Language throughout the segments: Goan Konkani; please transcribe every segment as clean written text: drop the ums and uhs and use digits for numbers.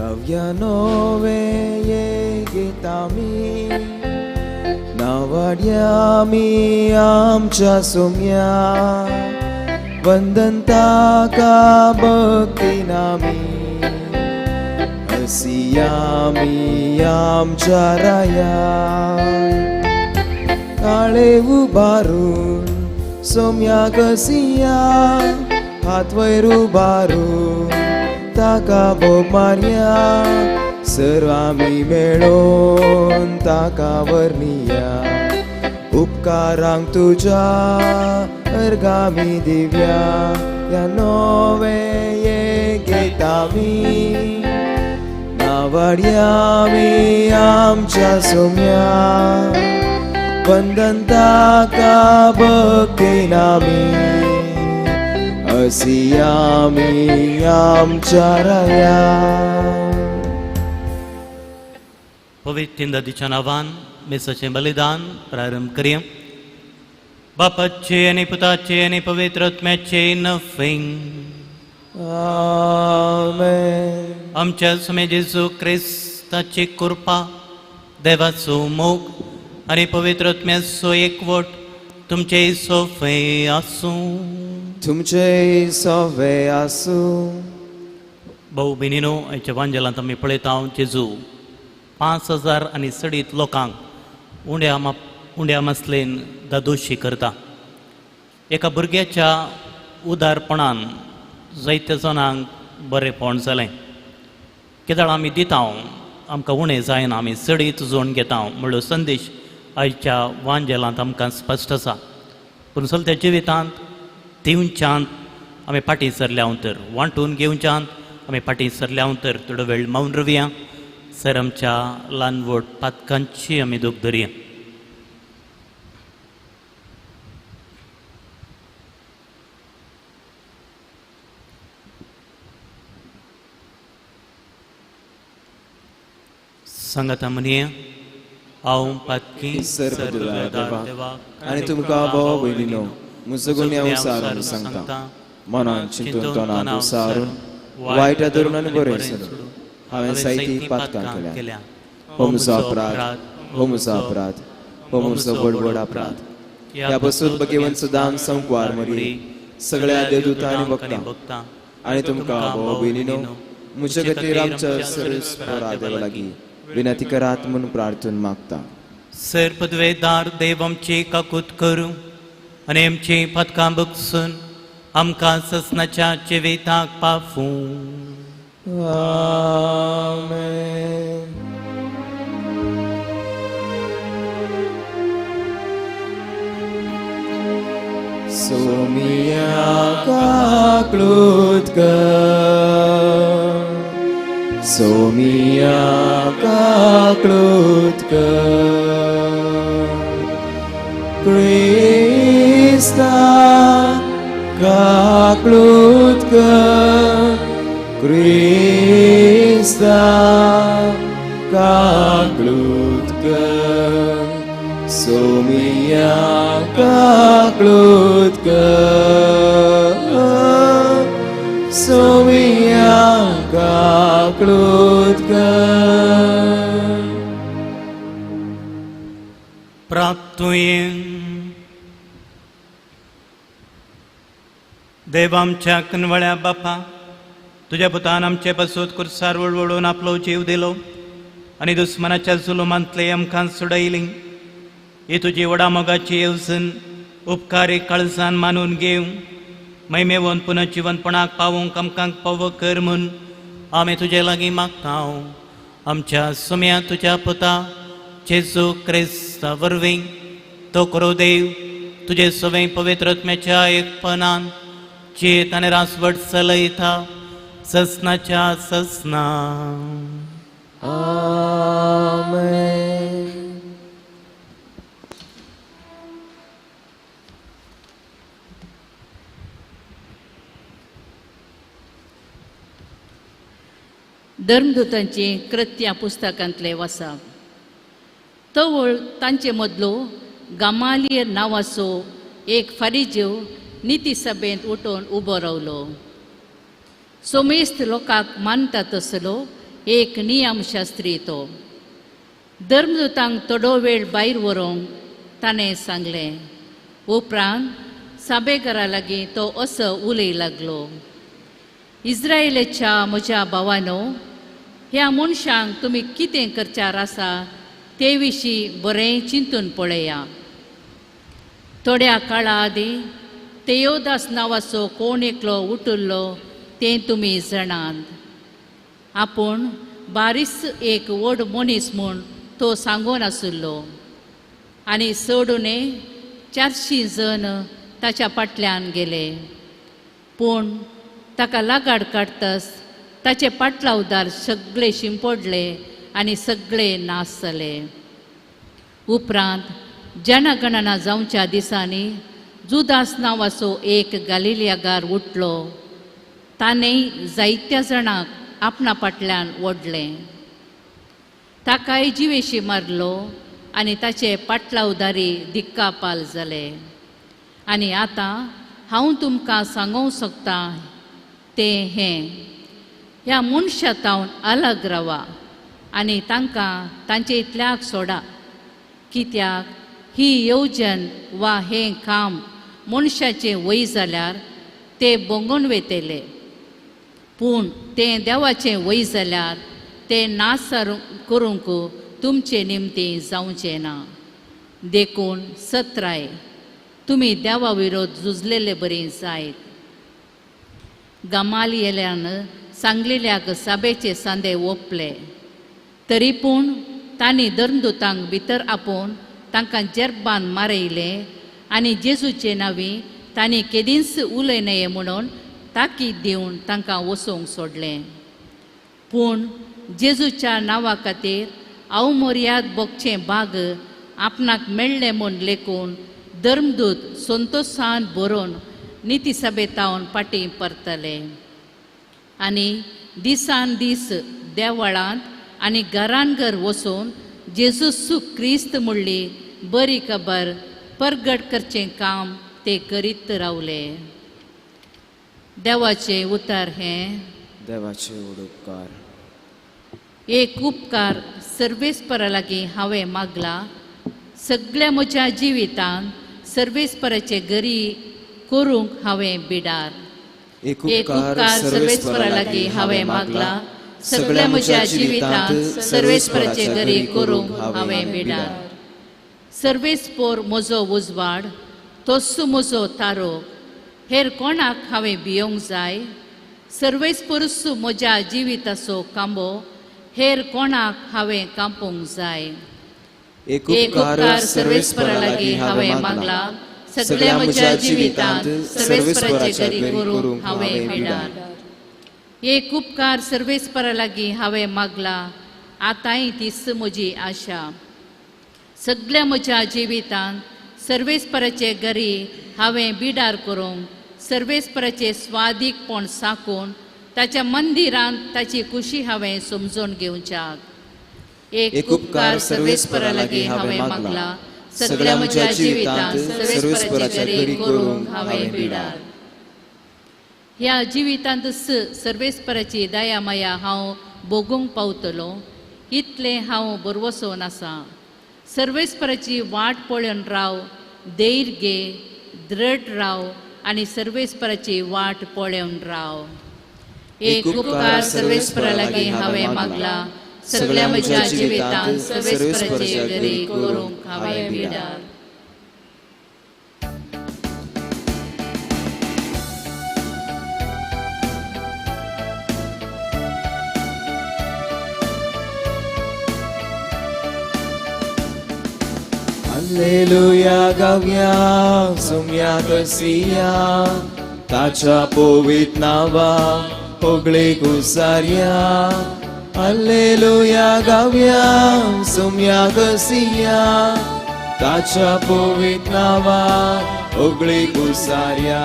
गावया नोवे ये गीतामी नावाड्यामी आमच्या सोम्या वंदन ताका भक्ती नामी हसियामी आमच्या राया काळे उबारून सोम्या कसिया हात वयर उबारून ताका बोब मारया सर्व आमी मेळोन ताका वर्णिया उपकारांक तुज्या अर्गामी दिव्या ह्या नोवे ये घेतामी नावाड्यामी आमच्या सोम्या वंदन ताका भक्ती नामी हसियामी आमच्या राया. पवित्र नदीच्या नावान मिसाचें बलिदान प्रारंभ करया. बापाचे आनी पुताचे आनी पवित्र आत्म्याचे नफींग. आमेन. आमच्या स्वामी जेजू क्रिस्ताची कृपा, देवाचो मोग आनी पवित्र आत्म्याचो एकवट तुमचे सोफे आसूं. तुमचे सोवे आसूं. भाऊ भयणीनो, आयच्या वांजेलांत आमी पळयता जेजू 5000 आनी चडीत लोकांक उंड्या मासलेन दादोशी करता. एका भुरग्याच्या उदारपणान जायत्या जाणांक बरेपण जालें. केदळ आमी दिता आमकां उणें जायना, आमी चडीत जोड घेता म्हणलो संदेश आयच्या वांजेलांत आमकां स्पश्ट आसा. पूण चलत्या जिवितांत दिवच्यांत आमी फाटीं सरल्या तर, वांटून घेवच्यांत आमी फाटीं सरल्या तर थोडो वेळ मौन रवया. सर आमच्या ल्हान व्हड पातकांची आमी दूख धरया. सांगाता म्हणया, हांव पातकी सर्वदेवा आनी तुमकां भाव भयणीनो म्हजो गुन्यांव सारून सांगता, मनान चिंतून तोंडान सारून वायट धरून आनी बरें सोडून हांवें जायतीं पातकां केल्या. हो म्हजो अपराध, हो म्हजो अपराध, हो म्हजो व्हड व्हड अपराध. ह्या पसून भगेवन सदां संकवार मरी सगळ्या देवदूतांनी बघता आनी तुमकां भाव भयणीनो म्हजे खातीर आमच्या सर्वेस्परा देवा लागीं विनंती करात म्हूण प्रार्थना मागता. सर पदवेदार देव आमची काकूत करूं आनी आमची पातकां बगसून आमकां ससनाच्या जिविताक पाफूं. आमेन. सोमिया काकलूत कर, सोमिया काकलूत कर, क्रिस्ता काकलूत कर, क्रिस्ता काकलूत कर, सोमिया काकलूत कर, सोमिया काकलूत कर. प्राप्तुये देव आमच्या कनवळ्या बापा, तुज्या पुतान आमचे पासून कुर्सार वळवळून आपलो जीव दिलो आनी दुस्मनाच्या जुलुमांतले आमकां सोडयली. ही तुजी व्हडा मोगाची येवजण उपकारी काळजान मानून घेवं मैमेवन पुनः जिवनपणाक पावोवंक आमकां पावो कर म्हूण आमी तुजे लागीं मागता. आमच्या सुम्या तुज्या पुता जेजू क्रिस्ता वरवीं तो करो देव तुजे सवें पवित्र आत्म्याच्या एकपणान चेत आनी रासवट चलयता ससनाच्या ससना. आमेन. धर्मदूतांची कृत्यां पुस्तकांतले वासाप. तवळ तांचे मदलो गामालियर नांवाचो एक फारिजीव निती सभेंत उठून उबो रावलो. सोमेस्त लोकांक मानता तसलो एक नियमशास्त्री तो. धर्मदूतांक थोडो वेळ भायर व्हरूंक ताणें सांगलें. उपरांत साबेकारा लागीं तो असो उलय लागलो, इस्रायलाच्या म्हज्या भावानो, ह्या मनशांक तुमी कितें करच्यार आसा ते विशीं बरें चिंतून पळया. थोड्या काळा आदीं तेयोदास नांवाचो कोण एकलो उठिल्लो तें तुमी जाणात. आपूण बारीस एक व्हड मनीस म्हूण तो सांगून आशिल्लो आनी चडुणे 400 जण ताच्या फाटल्यान गेले. पूण ताका लागाड काडटस ताचे पाटलावदार सगळे शिंपडले आनी सगळे नाश जाले. उपरांत जनगणना जावच्या दिसांनी जुदास नांवाचो एक गालिलियागार उठलो. ताणें जायत्या जाणांक आपणा फाटल्यान ओडलें. ताकाय जिवेशी मारलो आनी ताचे पाटलावदारी दिक्कापाल जाले. आनी आतां हांव तुमकां सांगूंक सोदतां तें हें, ह्या मनशा तावन अलग रावा आनी तांकां तांचे इतल्याक सोडा. कित्याक ही येवजण वा हें काम मनशाचें वय जाल्यार ते बोंगून वेतले, पूण तें देवाचें वय जाल्यार तें नाश करूंक तुमचे निमतीं जावचें ना. देखून सत्राय तुमी देवा विरोध झुजलेले बरी जायत. गमालियेल्यान सांगलेल्याक साबेचे सांदे ओपले, तरी पूण तांणी धर्मदूतांक भितर आपोवन तांकां जेरबान मारयले आनी जेजूचे नांवी तांणी केदींच उलय नये म्हणून ताकीद दिवन तांकां वचोंक सोडलें. पूण जेजूच्या नांवा खातीर अवमर्याद भोगचें भाग आपणाक मेळ्ळें म्हूण लेखून धर्मदूत संतोशान बरोवन निती सभेतावन फाटीं परतले आनी दिसान दीस देवळांत आनी घरान घर वचून जेजूसु क्रिस्त म्हणली बरी खबर परगट करचें काम ते करीत रावले. देवाचें उतर हें. देवाचे उपकार. एक उपकार सर्वेस्परा लागीं हांवें मागला. सगळ्या म्हज्या जिवितांत सर्वेस्पराचे गरी करूंक हांवें बिडार. एक उपकार सर्वेस्परा लागीं हांवें मागला. सगळ्या म्हज्या जिवितांत सर्वेस्पराचे गरी करूंक हांवें बिडार. सर्वेस्पोर म्हजो उजवाड, तोच म्हजो तारो, हेर कोणाक हांवें भियोंक जाय? सर्वेस्पोरूच म्हज्या जिविताचो कांबो, हेर कोणाक हांवें कांपूंक जाय? एक उपकार सर्वेस्परा लागीं हांवें मागला. सगळ्या म्हज्या जिवितांत सर्वेस्पराचे गरी करूंक हांवें बिडार. एक उपकार सर्वेस्परा लागीं हांवें मागला, आतांय तीच म्हजी आशा. सगळ्या म्हज्या जिवितांत सर्वेस्पराचे गरी हांवें बिडार करूंक, सर्वेस्पराचे स्वादीकपण साकून ताच्या मंदिरांत ताची खुशी हांवें समजून घेवच्याक. एक उपकार सर्वेस्परा लागीं हांवें मागला. सगळ्या म्हज्या जिवितांत सर्वेस्पराचे गरी करूंक हांवें बिडार. ह्या जिवितांत सर्वेस्पराची दया माया हांव भोगूंक पावतलो इतलें हांव बरवसोन आसा. सर्वेस्पराची वाट पळोवन राव, धैर्य घे, दृढ राव आनी सर्वेस्पराची वाट पळोवन राव. एक उपकार सर्वेस्परा लागीं हांवें मागला. सगळ्या म्हज्या जिवितांत सर्वेस्पराचे गरी करूंक हांवें बिडार. Alleluia गावया सुम्या कसिया, ताच्या पवित्र नांवा होगळे गुसार्या. Alleluia गावया सुम्या कसिया, ताच्या पवित्र नांवा होगळे गुसार्या.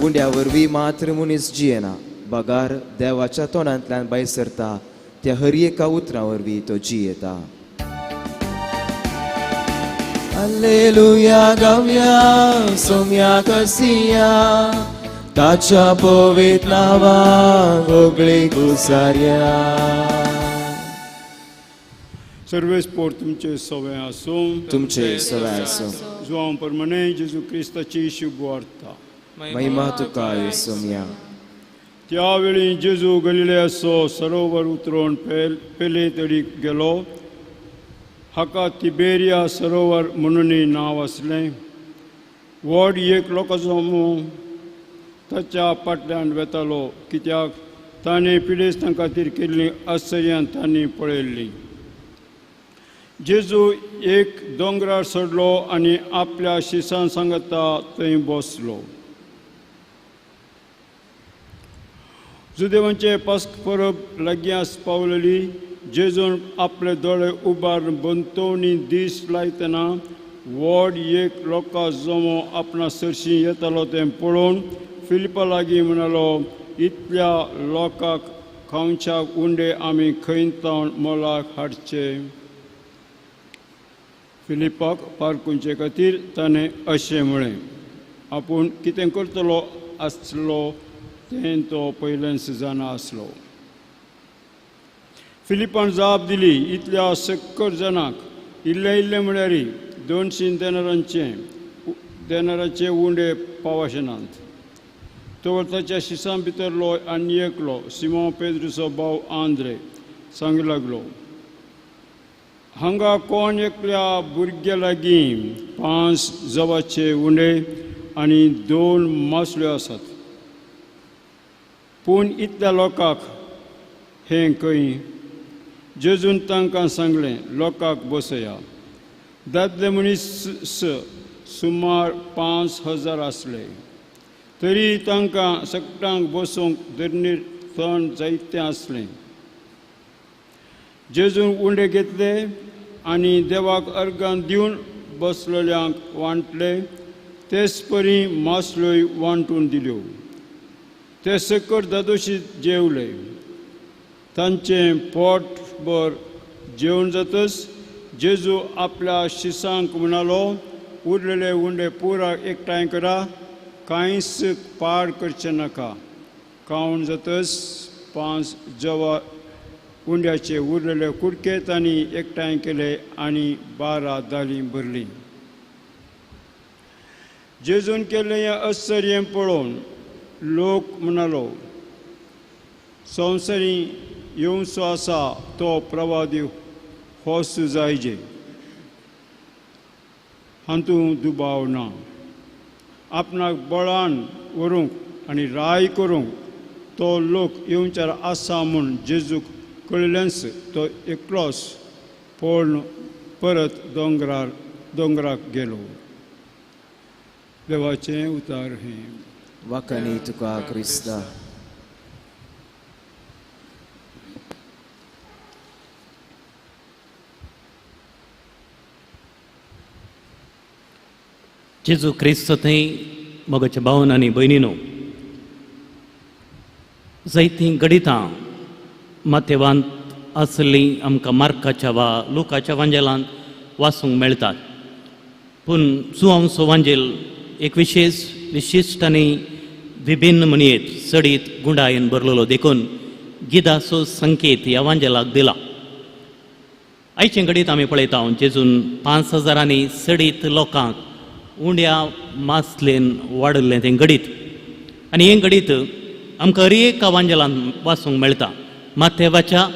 उंड्या वरवीं मात्र मनीस जियेना, बगार देवाच्या तोंडांतल्यान भायर सरता त्या हर एका उतरां वरवीं तो जियेता. Alleluia गावया सोम्या कसिया, ताच्या पवित्र नांवाक होगळीक उसारया. सर्वेस पोर तुमचे सवे आसूं. तुमचे सवे आसूं. जुआंव प्रमाणे जेजू क्रिस्ताची शुभवार्ता. महिमा तुका येसुम्या. त्यावेळी जेजू गलिलेयाचो सरोवर उतरून पेले तडीक गेलो. हाका तिबेरिया सरोवर म्हणूनय नांव आसलें. व्हड एक लोकांचो मोह ताच्या फाटल्यान वेतालो, कित्याक ताणें पिडेस्तां खातीर केल्लीं आश्चर्यां तांणी पळयल्लीं. जेजू एक दोंगरार चडलो आनी आपल्या शिसां सांगता थंय बसलो. जुदेवांचे पास्क परब लागीं आस पावलेली. जेजून आपले दोळे उबारून बंतवणी दीस लायतना व्हड एक लोकां जमो आपणा सरशी येतालो तें पळोवन फिलिपा लागीं म्हणालो, इतल्या लोकांक खावच्याक उंडे आमी खंय तावन मोलाक हाडचे? फिलिपाक पारकुंचे खातीर ताणें अशें म्हळें, आपूण कितें करतलो आसलो तें तो पयल्यान जाणा आसलो. फिलिपान जाप दिली, इतल्या सक्कर जाणांक इल्लें इल्लें म्हळ्यार 200 देनारांचे उंडे पावशेनात. तो ताच्या शिसां भितरलो आनी एकलो सिमो पेद्रूचो भाव आंद्रे सांगू लागलो, हांगा कोण एकल्या भुरग्या लागीं 5 जवाचे उंडे आनी 2 मासल्यो आसात, पूण इतल्या लोकांक हें खंय? जेजून तांकां सांगलें, लोकांक बसया. दादले मनीस सुमार 5000 आसले, तरी तांकां सगळ्यांक बसूंक धरणीर थंड जायतें आसलें. जेजून उंडे घेतले आनी देवाक अर्गां दिवन बसलेल्यांक वांटले, तेच परी मासल्योय वांटून दिल्यो. ते सकट दादोशी जेवले. तांचें पोटभर जेवण जातच जेजू आपल्या शिसांक म्हणालो, उरलेले उंडे पुरा एकठांय करा, कांयच पाड करचें नाका. खावन जातच 5 जवा उंड्याचे उरलेले कुडके तांणी एकठांय केले आनी 12 दालीं भरलीं. जेजून केल्लें हें आश्चर्य पळोवन लोक म्हणालो, संवसारी येवचो आसा तो प्रवादी होच जायजे, हातूंत दुबाव ना. आपणाक बळान व्हरूंक आनी राय करूंक तो लोक येवच्यार आसा म्हूण जेजूक कळिल्लेंच तो एकलोच पळोवन परत दोंगराक गेलो. देवाचें उतार हें. वाखाणी तुका क्रिस्ता. जेजू क्रिस्त थंय मोगाच्या भावन आनी भयणीनो, जायतीं घडितां माथेवांत आसलीं आमकां मार्काच्या वा लुकाच्या वांजेलांत वाचूंक मेळटात. पूण जुआंवचो वांजेल एक विशेश विशिश्ट आनी विभिन्न म्हणयेत चडीत गुंडायेन भरलेलो, देखून गिदाचो संकेत ह्या वांजेलाक दिला. आयचें घडीत आमी पळयता जेजून 5000 आनी चडीत लोकांक उंड्या मासलेन वाडलें तें घडीत. आनी हें घडीत आमकां हर एका वांजेलांत वाचूंक मेळटा. माथेवाच्या,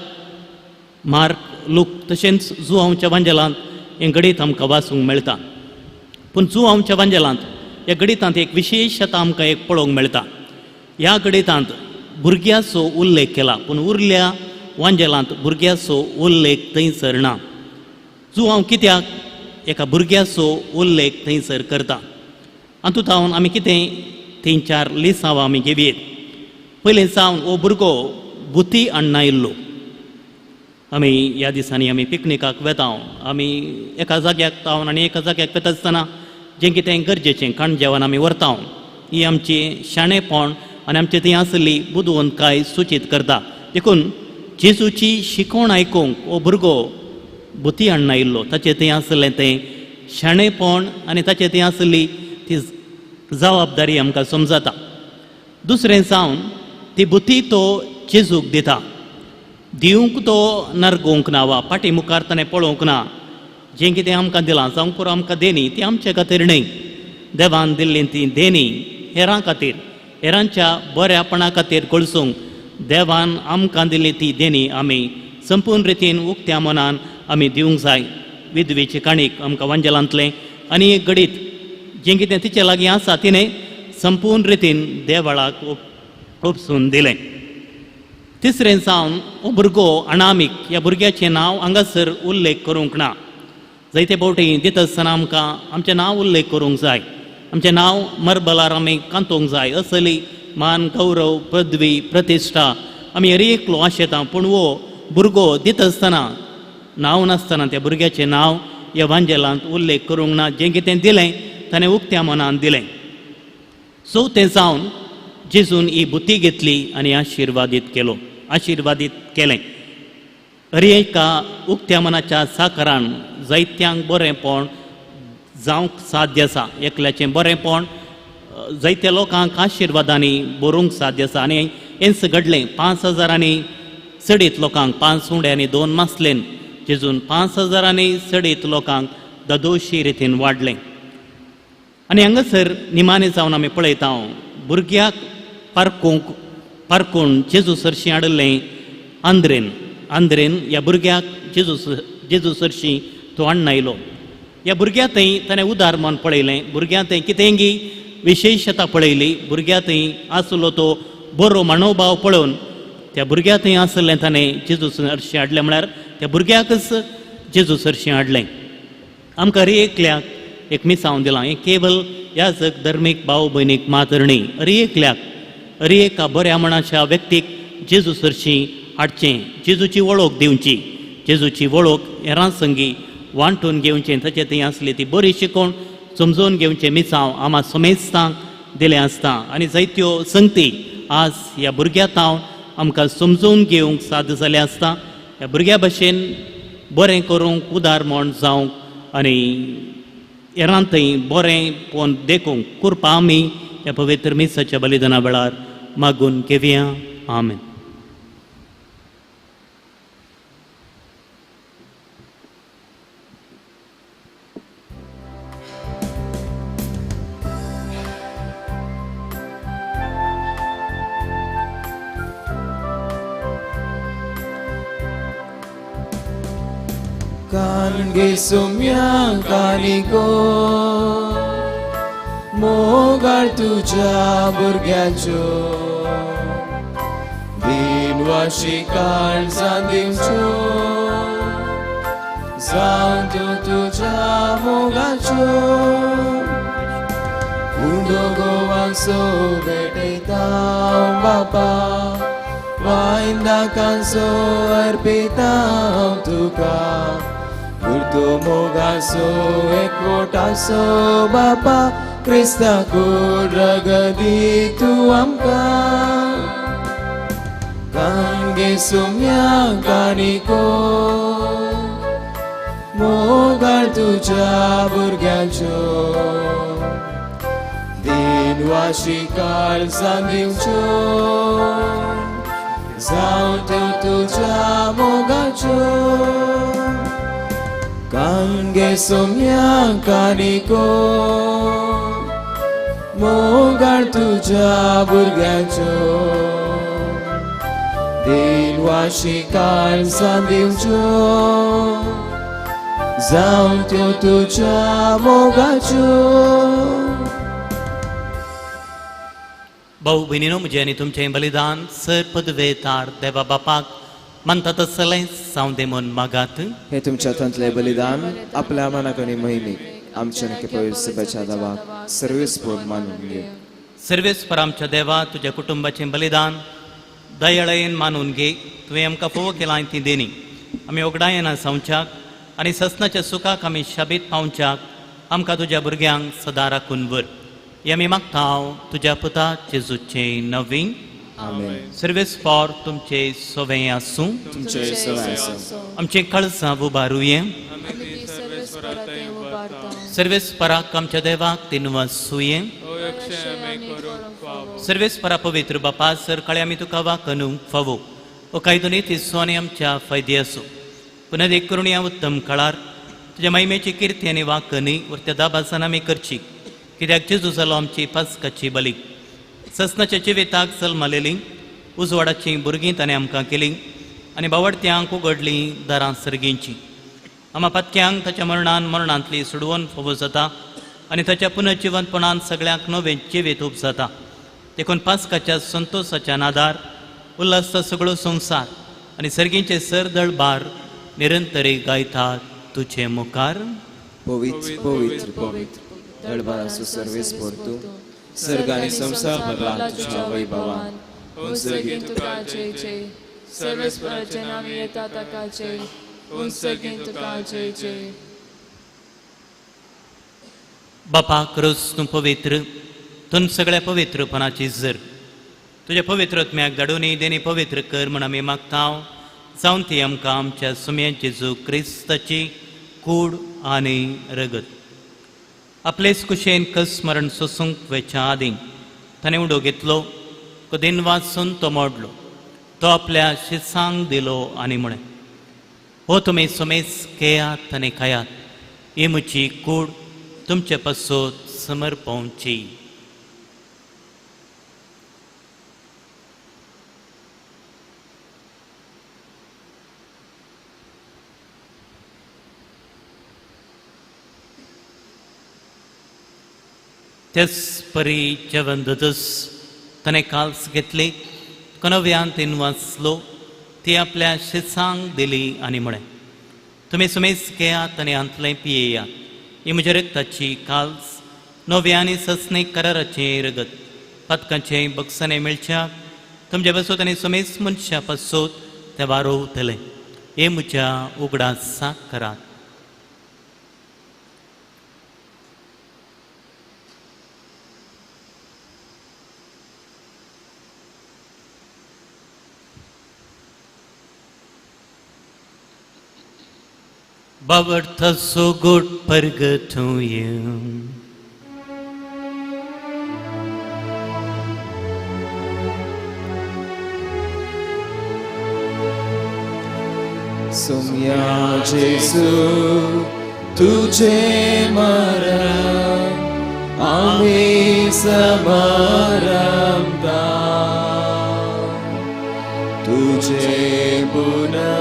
मार्क, लूक तशेंच जुआंवच्या वांजेलांत हें घडीत आमकां वाचूंक मेळटा. पूण जुआंवच्या वांजेलांत ह्या गणितांत एक विशेश आतां आमकां एक पळोवंक मेळटा. ह्या गणितांत भुरग्याचो उल्लेख केला, पूण उरल्या वांजेलांत भुरग्याचो उल्लेख थंयसर ना. जुआंव कित्याक एका भुरग्याचो उल्लेख थंयसर करता? हातूंत हांव आमी कितें 3-4 लिसांव आमी घेवयेत. पयलें जावन हो भुरगो बुती हाडना आयिल्लो. आमी ह्या दिसांनी आमी पिकनिकाक वेता, आमी एका जाग्याक तावन आनी एका जाग्याक वेता आसतना जें कितें गरजेचें खाण जेवण आमी व्हरता, ही आमची शाणेपण आनी आमची थंय आसली बुदवंतकाय सुचीत करता. देखून जेजूची शिकवण आयकूंक हो भुरगो बुती हाडना आयिल्लो. ताचें थंय आसलें तें शाणेपण आनी ताचें थंय आसली ती जबाबदारी आमकां समजता. दुसरें जावन ती बुती तो जेजूक दिता. दिवंक तो नरगोवंक ना वा फाटी मुखार ताणें पळोवंक ना. जें कितें आमकां दिलां जावंक पुरो आमकां देणी ती आमचे खातीर न्हय, देवान दिल्ली ती देणी हेरां खातीर, हेरांच्या बऱ्यापणा खातीर गळसूंक देवान आमकां दिल्ली ती देणी आमी संपूर्ण रितीन उक्त्या मनान आमी दिवंक जाय. विधवेचे काणीक आमकां वांजेलांतलें आनी एक घडीत जें कितें तिचे लागीं आसा तिणें संपूर्ण रितीन देवळाक उपसून दिलें. तिसरें जावन हो भुरगो अनामीक, ह्या भुरग्याचें नांव हांगासर उल्लेख करूंक ना. जायते फावटी दिता आसतना आमकां आमचें नांव उल्लेख करूंक जाय, आमचें नांव मरबलार आमी कांतोवंक जाय. असली मान गौरव पदवी प्रतिश्ठा आमी हर एकलो आशेता. पूण हो भुरगो दिता आसतना नांव नासतना त्या भुरग्याचें नांव ह्या वांजेलांत उल्लेख करूंक ना. जें कितें दिलें ताणें उक्त्या मनान दिलें. चवथें जावन जेजून ही बुती घेतली आनी आशिर्वादीत केलो, आशिर्वादीत केलें. हर एका उक्त्या मनाच्या साकारान जायत्यांक बरेंपण जावंक साध्य आसा. एकल्याचें बरेंपण जायत्या लोकांक आशिर्वादांनी बरोवंक साध्य आसा. आनी हेंच घडलें 5000 चडीत लोकांक, 5 उंडे आनी 2 मासलेन जेजून 5000 चडीत लोकांक ददोशी रितीन वाडलें. आनी हांगासर निमाणें जावन आमी पळयता भुरग्याक पारकूंक पारकून जेजू सरशीं हाडिल्लें आंद्रेन. आंद्रेन ह्या भुरग्याक जेजू सरशीं तो हाडून आयलो. ह्या भुरग्या थंय ताणें उदार मन पळयलें, भुरग्यां थंय कितेंगी विशेशता पळयली, भुरग्या थंय आसलो तो बरो मनोभाव पळोवन त्या भुरग्या थंय आसलें ताणें जेजू सरशीं हाडलें. म्हळ्यार त्या भुरग्याकच जेजू सरशीं हाडलें. आमकां हर एकल्याक एक मिसांव दिलां. हें केवल ह्या जग धर्मीक भाव भयणीक मात्र न्हय, हर एकल्याक हर एका बऱ्या मनाच्या व्यक्तीक जेजू सरशीं हाडचें, जेजूची वळख दिवची, जेजूची वळख हेरां संगी वांटून घेवचें, ताचे थंय आसली ती बरी शिकोवन समजून घेवचें मिसांव आमा समेस्तांक दिलें आसता. आनी जायत्यो संगती आज ह्या भुरग्या तावन आमकां समजून घेवंक साध्य जालें आसता. ह्या भुरग्या भशेन बरें करूंक उदार म्हण जावंक आनी हेरां थंय बरें पळोवन देखूंक कृपा आमी ह्या पवित्र मिसाच्या बलिदाना वेळार मागून घेवया. आमेन. कानगे सुम्या कानिको मोगाळ तुज्या भुरग्यांच्यो दिनवाशी काळजां दिवच्यो जावं त्यो तुज्या मोगाच्यो उंडो गोवांसो भेटयता बापा वायंदाकांचो अर्पिता तुका उर्दो मोगासो एकवटासो बापा क्रिस्ताकू रगदी तूं आमकां कांगे सुम्या कानिको मोगाळ तुज्या भुरग्यांच्यो दिनवाशी काळजां दिवच्यो जावं त्यो तुज्या मोगाच्यो कांगे सोम्या कानिको मोगाळ तुज्या भुरग्यांच्यो दिनवाशी काळजां दिवच्यो जावं त्यो तुज्या मोगाच्यो. भाऊ भयणीनो, म्हजें आनी तुमचें बलिदान सर पदवेतार देवा बापाक मानता तसलें जावं दे म्हूण मागात. हे तुमच्या हातांतलें बलिदान आपल्या मनाक आनी महिमीक आमच्या पवित्र सभेच्या दावाक सर्वेस्पोर मानून घे. सर्वेस्पर आमच्या देवा, तुज्या कुटुंबाचें बलिदान दयाळेन मानून घे. तुवें आमकां फोव केलां ती देणी आमी ओगडायना जावच्याक आनी ससनाच्या सुखाक आमी शाबीत पावच्याक आमकां तुज्या भुरग्यांक सदां राखून व्हर. हें आमी मागता तुज्या पुता जेजूचें नवीन. आमेन. सर्वेस्पर तुमचे सवें आसूं. तुमचे सवंय आसूं. आमचें कळसां उबारुये. आमी सर्वेस्परा थंय उबारता. सर्वेस्पराक आमच्या देवाक तिनवासुये. तशें आमी करूंक फावो. सर्वेस्परा पवित्र बापा सरकाळी आमी तुका वाकनूंक फावो ओ कायदोनी ती सोनी आमच्या फायदे आसूं. पुनः एक करून ह्या उत्तम काळार तुज्या महिमेची किर्ती आनी वाकनी वरत्या दाबासान आमी करची, कित्याक जेजू जालो आमची पास्काची बली. ससनाच्या जिविताक जल्मालेली उजवाडाची भुरगीं ताणें आमकां केली आनी बावडत्यांक उगडलीं दारां सर्गींची. आमा पातक्यांक ताच्या मरणान मरणांतली सोडवून फावो जाता आनी ताच्या पुनर्जिवंतपणान सगळ्यांक नवें जिवीत उब जाता. देखून पास्काच्या संतोसाच्या नादार उल्हासता सगळो संवसार आनी सर्गींचे सरदळ बार निरंतरे गायतात तुजे मुखार. पवित्र पवित्र पवित्र दळबाराचो सर्वेस्पर तूं, सर्ग आनी संवसार भरला तुज्या वैभवान. उंचगीन तुका जय जय, सर्वेस्पराचे नांव येता ताका जय, उंचगीन तुका जय जय. बापा क्रोस तूं पवित्र, तूं सगळ्या पवित्रपणाची जर तुज्या पवित्रत्म्याक धाडून देणी पवित्र कर म्हण आमी मागता. जावन ती आमकां आमच्या सुम्या जेजू क्रिस्ताची कूड आनी रगत. आपलेच कुशेन कस्मरण सोसूंक वेच्या आदीं ताणें उडो घेतलो, कदीन वाचून तो मोडलो, तो आपल्या शिसांक दिलो आनी म्हळें, हो तुमी सुमेस घेयात आनी खायात, ही म्हजी कूड तुमचे पासत समर्पवची. त्याच परी जेवण ददस ताणें काल्स घेतली, कनव्यान तीन वाचलो, ती आपल्या शिसांक दिली आनी म्हळें, तुमी सुमेस घेयात आनी हांतलें पियेयात, ही म्हज्या रक्ताची काल्स, नव्या आनी ससने कराराचें रगत, पातकांचें बक्षाणें मेळच्याक तुमच्या पासत आनी सुमेस मनशा पासत तें वारोवतलें. हे म्हज्या उगडासाक करात. Bavartha so good purgatorio. Sumya Jesu tujhe maram ami samaramta tujhe puna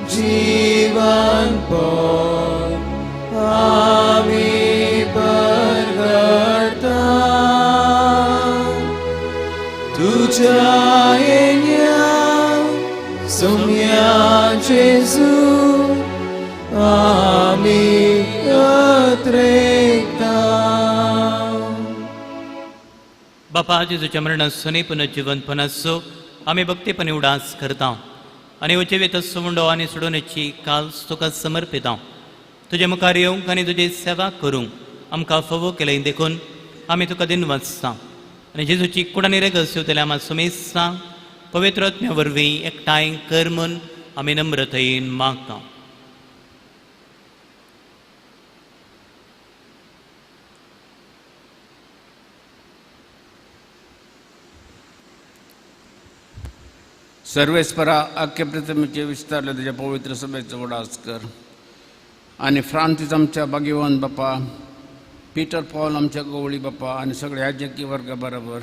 जीवन पण आमी परगडता तुझ्या येण्या सुम्या जेजू आमी अत्रेकता. बापा जेजूच्या मरणासून पुनर्जीवनपणाचो आमी भक्तीपणी उडास करता आनी उचेवीत सुमुंडो आनी सोडोवणेची काल तुका समर्पिता. तुजे मुखार येवंक आनी तुजी सेवा करूंक आमकां फावो केलें देखून आमी तुका दिन वाचता आनी जेजूची कुडानी रेगस येवतल्या आमा सुमेस्ता पवित्र आत्म्या वरवीं एकठांय कर म्हूण आमी नम्रतायेन मागता. सर्वेस्परा आख्या प्रतिमेचे विस्तारले तुज्या पवित्र सभेचो उडास कर आनी फ्रांसीस आमच्या भाग्यवान बापा, पिटर पॉल आमच्या गवळी बापा आनी सगळ्या याजकी वर्गा बरोबर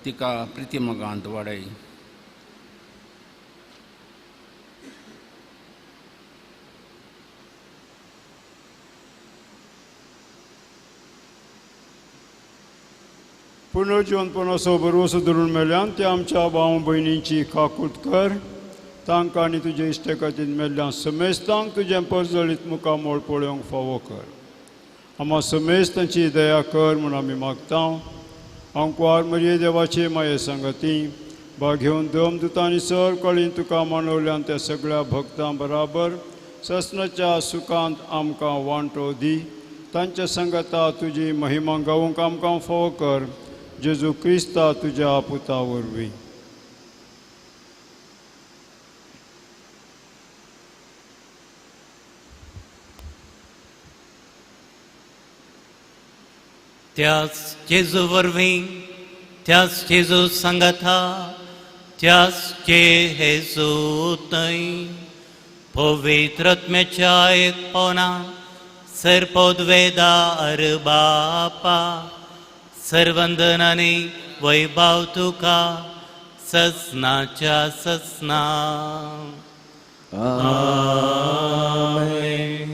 तिका प्रितिमगांत वाडय. पुनर्जीवनपणाचो भरवसो धरून मेल्यान ते आमच्या भाव भयणींची काकूत कर, तांकां आनी तुजे इश्टे खातीर मेल्ल्यान समेस्तांक तुजें परजळीत मुखामोळ पळोवंक फावो कर. आमा समेस्तांची दया कर म्हूण आमी मागता. आंकवार मरिये देवाचे माये सांगती भाग घेवन दमदुतांनी सर कळीन तुका मानवल्यान त्या सगळ्या भक्तां बराबर ससनाच्या सुखांत आमकां वांटो दी. तांच्या संगता तुजी महिमा गावंक आमकां फावो कर, जेजू क्रिस्ता तुज्या पुता वरवीं. त्याच जेजू वरवीं, त्याच जेजू सांगाता, त्याच जेजू थंय पवित्र आत्म्याच्या एकपणा सर्पोद्वेदार बापा सर्वंदनाने वैभाव तुका ससनाच्या ससना. आमेन.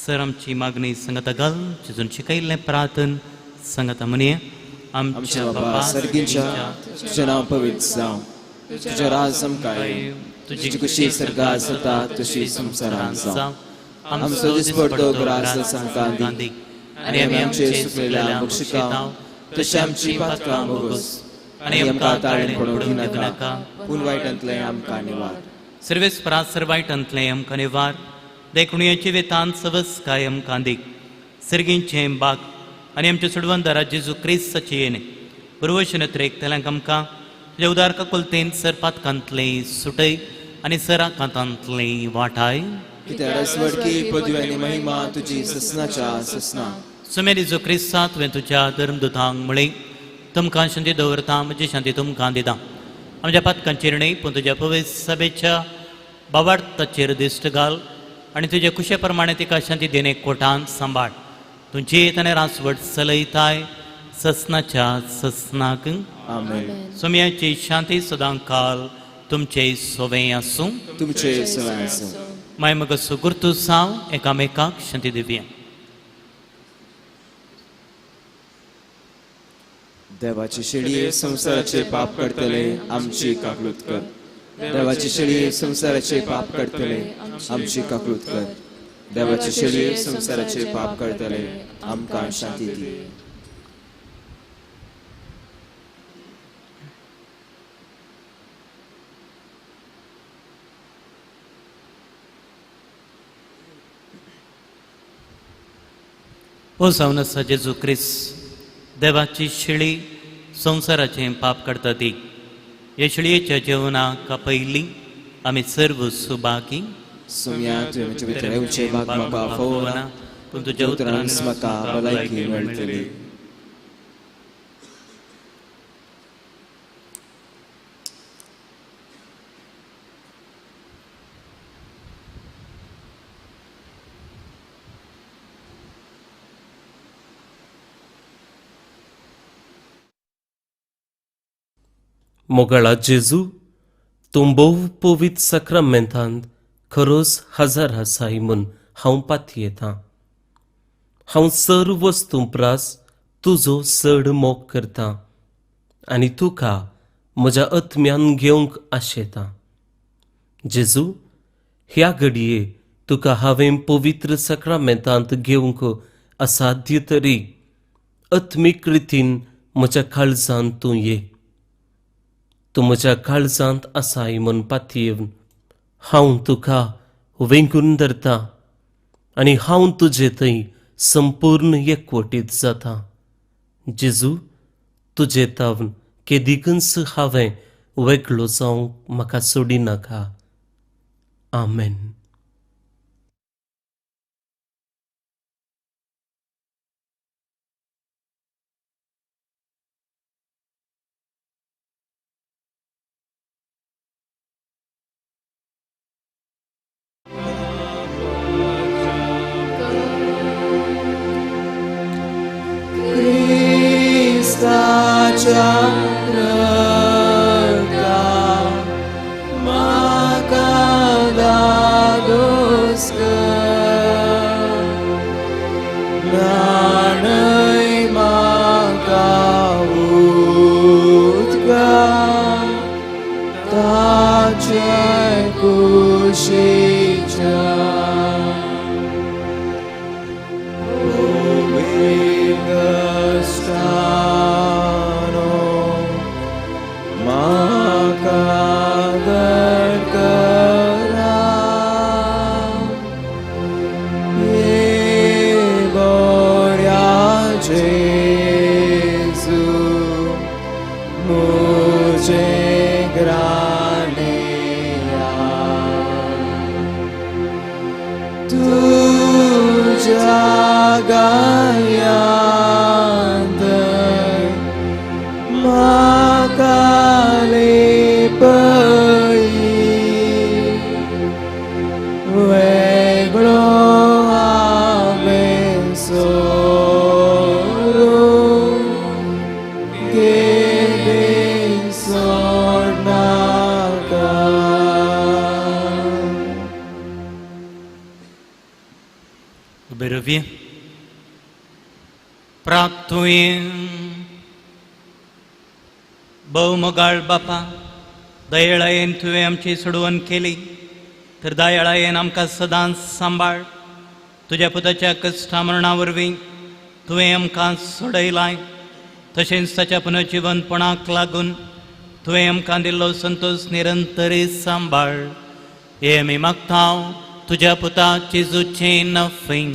सर आमची मागणी संगता घाल जेजून शिकयल्लें प्रार्थन संगता म्हणये. आमच्या बाबा सर्गीच्या, तुझें नांव पवित्र जावं, तुजें राज आमकां येवं, तुजी खुशी सर्गात जाता तशी संवसारांत जावं. आमचो दिसपडतो ग्रास आमकां दी आनी आमी आमचे सुकलेल्या बक्षिकां तशें आमची पातकां भोगोस आनी आमकां ताळेन पडूंक दिनाका, पूण वायटांतलें आमकां निवार. सर्वेस्परा सर वायटांतलें आमकां निवार, देखून जिवितांत सवस्काय आमकां दी. सर्गींचें बाग आनी आमच्या सोडवणदारा जेजू क्रिस्ताची येणे बरवशेन त्रेकतल्यांक आमकां तुज्या उदार काकुलतेन सर पातकांतलें सुटय आनी सरा कांतांतलें वाटाय. कित्याक राजवटकी पदवी आनी महिमा तुजी ससनाच्या ससना. सुमे जेजू क्रिस्ता, तुवें तुज्या धर्मदुतांक म्हळें, तुमकां शांती दवरता, म्हजी शांती तुमकां दिता. आमच्या पातकांचेर न्हय पूण तुज्या पवित्र सभेच्या बाबार्थाचेर दिश्ट घाल आनी तुज्या कुशे प्रमाणे तिका शांती देणे कोटान सांबाळ. तुमची ताणें रासवट चलयताय ससनाच्या ससनाक. आमेन. सोम्याची शांती सदां काल तुमचे सोवें आसूं. तुमचे सोवें आसूं. माय मग सुगुर्तू साव एकामेकाक शांती दिवया. देवाची शेळये संवसाराचे पाप करतले आमची काकलूत कर. देवाची शेळये संवसाराचे पाप करतले आमची काकलूत कर. देवाची शेळये संवसाराचे पाप करतले आमकां शांती दी. ओ जावन आसा जेजू क्रिस्त, देवाची शेळी संवसाराचें पाप काडटा ती. ह्या शेळयेच्या जेवणाक पयलीं आमी सर्व सुभागी. सोम्या, तुवें म्हजे भितर येवचें भाग म्हाका फावना, पूण तुज्या उतरान म्हाका भलायकी मेळटली. मोगाळा जेजू, तूं भोव पवित्र साक्रामेंतांत खरोच हजार आसाय म्हूण हांव पातयेतां. हांव सर्व वस्तूं प्रास तुजो चड मोग करतां आनी तुका म्हज्या आत्म्यान घेवंक आशेतां. जेजू, ह्या घडये तुका हांवें पवित्र साक्रामेंतांत घेवंक असाध्य तरी आत्मीक रितीन म्हज्या काळजांत तूं ये. तूं म्हज्या काळजांत आसाय म्हूण पातयेवन हांव तुका वेंगून धरता आनी हांव तुजे थंय संपूर्ण एकवटीत जाता. जेजू, तुजे तावन केदिकूच हांवें वेगळो जावंक म्हाका सोडिनाका. आमेन. क्रिस्ताच्या रक्ता म्हाका धादोस कर, न्हाणय म्हाका उदकान ताचे कुशीच्या. तुझ्या गाय करवी प्राप्तुये. भोव मोगाळ बापा, दयेळायेन तुवें आमची सोडवण केली तर दयाळायेन आमकां सदांच सांबाळ. तुज्या पुताच्या कश्टा मरणा वरवीं तुवें आमकां सोडयलाय, तशेंच ताच्या पुनर्जिवनपणाक लागून तुवें आमकां दिल्लो संतोश निरंतरी सांबाळ. हे आमी मागता तुज्या पुता जेजूचें नफींग.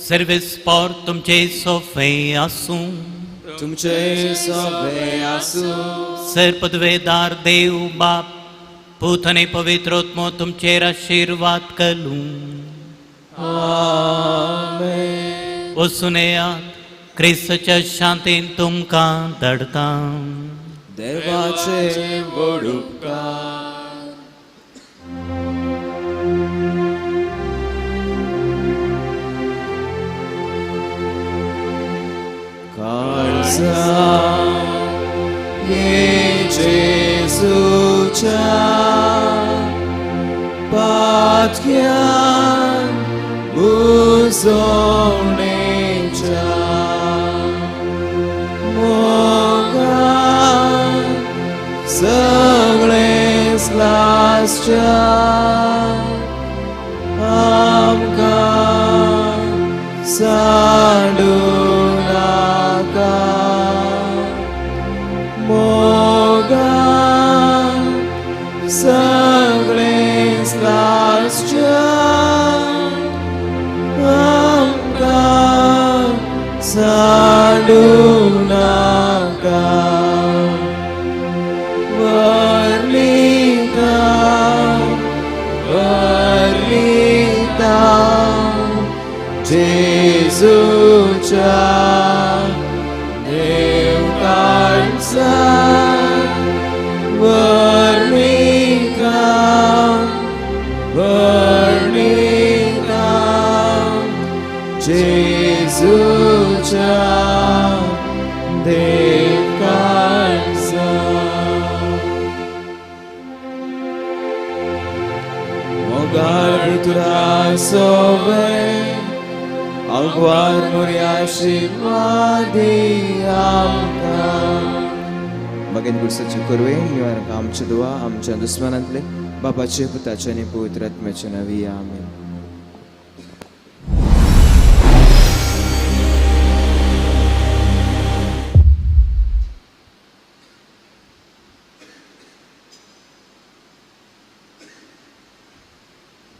सर्वेस पोर तुमचे सोफे आसूं. तुमचे सवे आसूं. सर पदवेदार देव बाप पूत आनी पवित्र आत्मो तुमचेर आशिर्वाद करूं. वचून येयात, क्रिस्ताच्या शांतीन तुमकां धाडटा. देवाचे व्हड उपकार. काळजा ये जेजूच्या पातक्यान बुजवणेच्या मोगान सगळेच लासच्या आमकां सांडू नाका. मोगान सगळेच लासच्या आमकां सांडू नाका. वर्णिता वर्णिता जेजूच्या देवकांचा वर्णिता वर्णिता जेजूच्या देवकांचा. मोगाळ तुला सोवे आंकवार मोरया आशिर्वादी आमकां. मागीर गुरसाचे करवे निवारक आमचे दुवा आमच्या दुस्मनांतले बापाचे पुताचे आनी पवित्र आत्म्याचे नांवी आमेन.